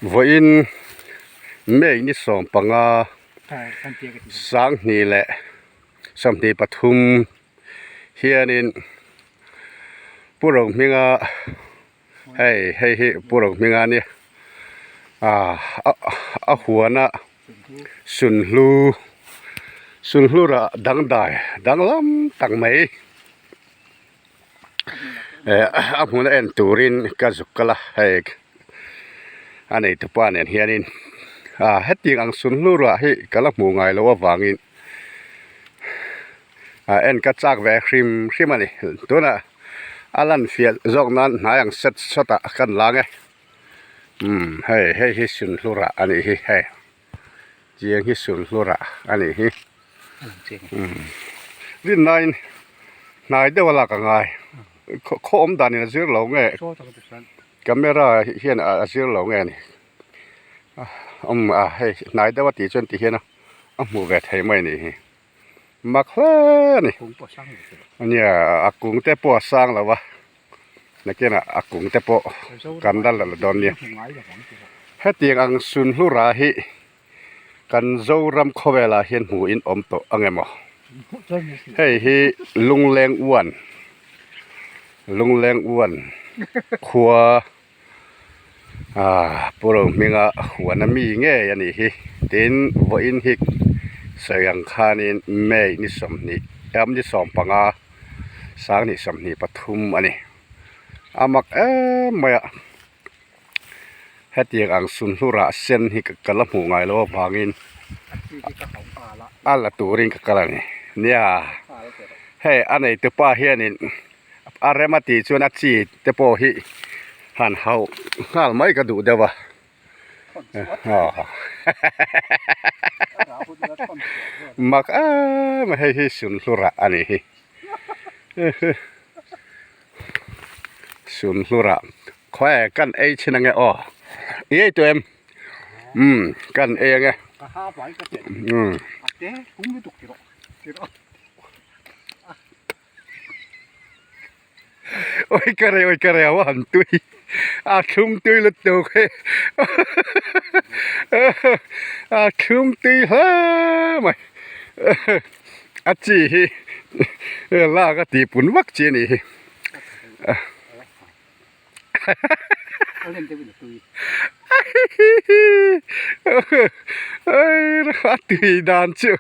Vawiin May ni 15 2023 hianin Pu Rohminga hei hei hi Pu Rohminga a nia ah a huana sunhlu sunhlu rah dangdai danglam tak mai. Eh a hmun a en turin ka zuk kal a hei a neitupa nen hianin ah hetiang ang sunhlu rah hi ka la hmuh ngai loh avangin ah en ka chak ve hrim hrim a ni tunah a lan fiah zawk nan hnai ang set sawt ah kan lang e umm hei hei hi sunhlu rah a nih hi hei. Chiang hi sulhlu rah a nih hi rinnain hnai deuh a lak a ngai khaw awm danin a zir lo nge camera hian a zir lo nge a ni awm a hei hnai deuh a tih chuan ti hian a hmuh ve thei mai a nih hi mak hle a ni nia a kung te pawh a sang lo a. Nakinah a kung te pawh kan la la dawn nia. Hetiang ang Sunhlura hi kan Zoram khawvelah hian hmuhin awm tawh ang emaw? Hei hi Lungleng Uan, Lungleng Uan khua ah Pu Rohminga huan ami ngei a nih hi. Tin, vawiin hi sawi ang khanin May ni 20, ni 15. 2023 a ni. A mak em mai a, hetiang ang sunhlu rah sen hi ka la hmuh ngai loh avangin a la turin ka kal a ni. Nia, hei a neitupa hianin a rem a tih chuan a chi te pawh hi han hauh nghal mai ka duh deuh a. Mak em a hei hi sunhlu rah a nih hi sunhlu rah khawi kan ei chhin ange aw i ei tawh em umm kan ei ange umm. Oi ka rei oi ka rei a han tui a thlum tui lutuk he a thlum tui hle mai a chi hi lak a tih pun vak chi a nih hi a tui dan chu.